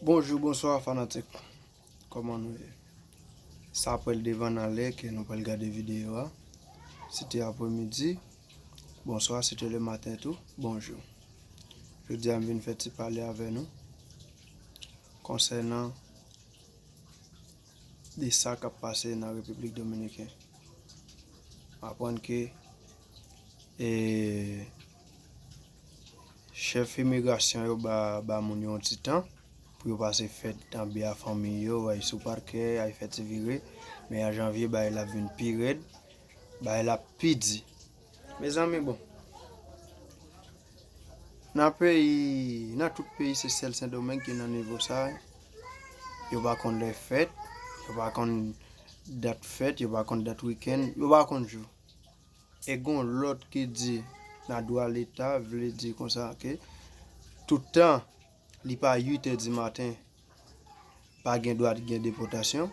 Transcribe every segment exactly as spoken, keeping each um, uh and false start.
Bonjou, bonswa fanatik. Kòman nou ye? Sa pral devan nan lè ke nou pral gade videyo a. Si te apremidi, bonswa, si te lematen tou, bonjou. Jodi a m vin fè ti pale avè nou konsènan de sa k ap pase nan Repiblik Dominiken. M aprann ke e, chèf imigrasyon yo ba, ba moun yo yon ti tan pou yo pase fèt anba fanmi yo, ay sou pakè, ay fè ti vire. Men an janvye, bagay la vin pi rèd, bagay la pi di. Mezanmi, bon, nan peyi, nan tout peyi, se sèl Sendomeng ki nan nivo sa. Yo pa konn lè fèt, yo pa konn dat fèt, yo pa konn dat wikenn, yo pa konn jou. E gon lòt ki di nan dwa leta, vle di konsa ke toutan li pa uit è di maten, pa gen dwa gen depòtasyon.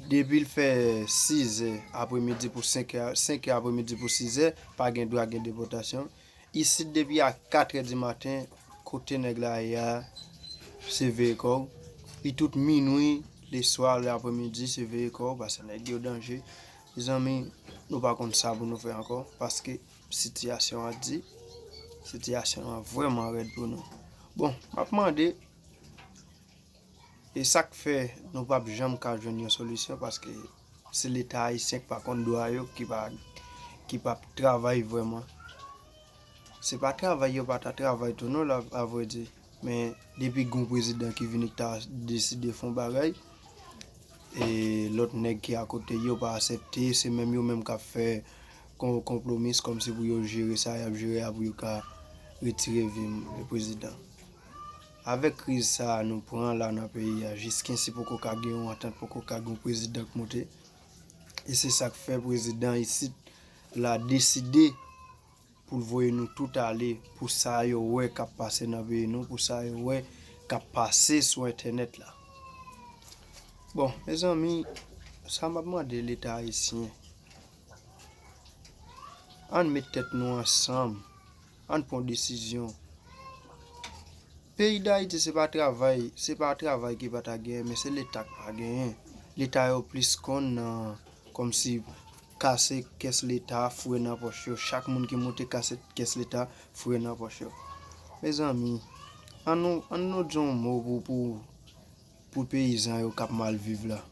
Depi l fè sis è apremidi pou senk è, senk è apremidi pou sis è, pa gen dwa gen depòtasyon. Isit depi a kat è di maten, kote nèg la ye a, se veye kò w. Li tout minwi, leswa, apremidi, se veye kò w, paske nèg yo danje. Mezanmi, nou pa konn sa pou nou fè ankò, paske sitiyasyon an di, sitiyasyon an vrèman rèd pou nou. Bon, m ap mande, e sa k fè nou p ap janm ka jwenn yon solisyon, paske se leta ayisyen k pa konn dwa yo, ki pa, ki p ap travay vrèman. Se pa travay yo pa ta travay tou non, la, avrèdi. Men depi gon prezidan ki vini ki ta deside fè yon bagay, e lòt nèg ki akote yo pa aksepte, se menm yo menm k ap fè kon-, konpwomis kòmsi pou yo jere sa y ap jere a pou yo ka retire vi prezidan. Avèk kriz sa a nou pran la nan peyi a, jiskensi poko ka gen yon antant, poko ka gen yon prezidan k monte. E se sa k fè prezidan isit la deside pou l voye nou tout ale pou sa yo wè k ap pase nan peyi nou, pou sa yo wè k ap pase sou entènèt la. Bon, mezanmi, sa m ap mande leta ayisyen, ann met tèt nou ansanm, ann pran desizyon. Peyi Dayiti se pa travay, se pa travay ki pa ta genyen, men se leta k pa genyen. Leta yo plis konn nan kòmsi kase kès leta, foure nan pòch yo. Chak moun ki monte kase kès leta, foure nan pòch yo. Mezanmi, ann nou, ann nou di yon mo pou, pou, pou peyizan yo k ap mal viv la.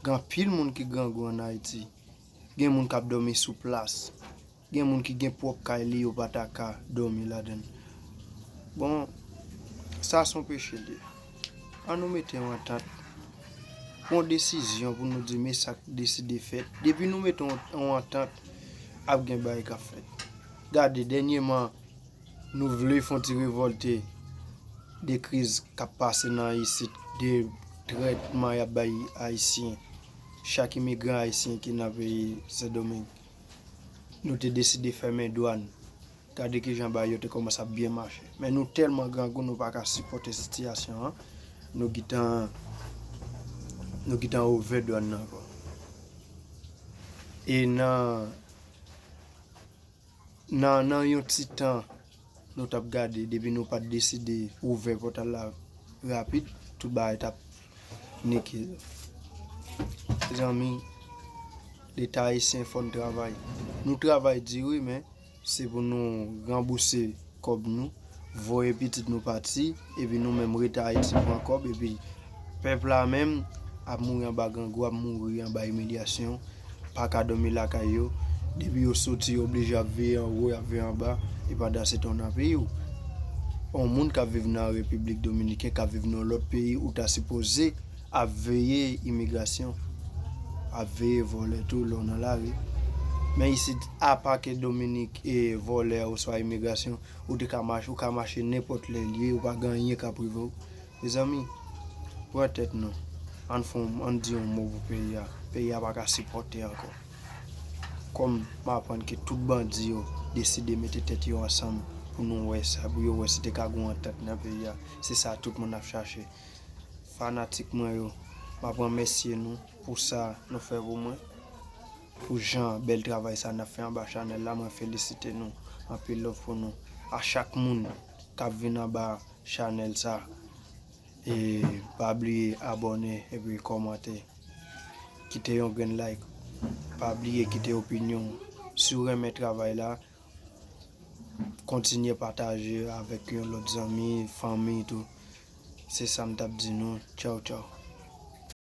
Gen anpil moun ki grangou ann Ayiti. Gen moun k ap dòmi sou plas. Gen moun ki gen pwòp kay li, yo pa ta ka dòmi ladan l. Bon, sa se yon peche l ye. Ann nou mete yon antant, pran desizyon pou nou di men sa k deside fèt. Depi nou mete yon, yon antant, ap gen bagay k ap fèt. Gade, dènyèman, nou vle fè yon ti revòlte de kriz k ap pase nan isit, de trètman y ap bay Ayisyen, chak imigran ayisyen ki nan peyi Sendomeng. Nou te deside fèmen dwàn. Gade kijan bagay yo te kòmanse ap byen mache. Men nou tèlman grangou, nou pa ka sipòte sitiyasyon an. Nou gentan, nou gentan ouvè dwàn nan ankò. E nan, nan, nan yon ti tan, nou t ap gade, depi nou pa t deside ouvè pòtal la rapid, tout bagay t ap nike. Mezanmi, leta ayisyen fò n travay. Nou travay di wi, men se pou nou ranbouse kòb nou, voye pitit nou pati, epi nou menm rete Ayiti pran kòb, epi pèp la menm ap mouri anba grangou, ap mouri anba imilyasyon, pa ka dòmi lakay yo. Depi yo soti, yo oblije ap veye anwo, y ap veye anba, e pandan se tan w nan peyi w. Yon moun k ap viv nan Repiblik Dominiken, k ap viv nan lòt peyi, ou ta sipoze ap veye imigrasyon, ap veye vòlè tou lè w nan lari. Men isit, apa ke Dominik e vòlè oswa imigrasyon, ou te ka mache, ou ka mache nenpòt lè l ye, ou pa gen anyen k ap rive w. Mezanmi, pran tèt nou. Ann fè yon, ann di yon mo pou peyi a. Peyi a pa ka sipòte ankò. Kòm m aprann ke tout bandi yo deside mete tèt yo ansanm pou nou wè sa, pou yo wè si te ka gen yon antant nan peyi a. Se sa tout moun ap chache. Fanatik mwen yo, m ap remèsye nou pou sa nou fè pou mwen. Pou jan bèl travay sa n ap fè anba chanèl la, mwen felisite nou. Anpil love pou nou. A chak moun k ap vin anba chanèl sa. E pa bliye abòne epi kòmante. Kite yon grenn like. Pa bliye kite opinyon w. Si w renmen travay la, kontinye pataje avèk yon lòt zanmi, fanmi tou. Se sa m t ap di nou. Tchaw, tchaw.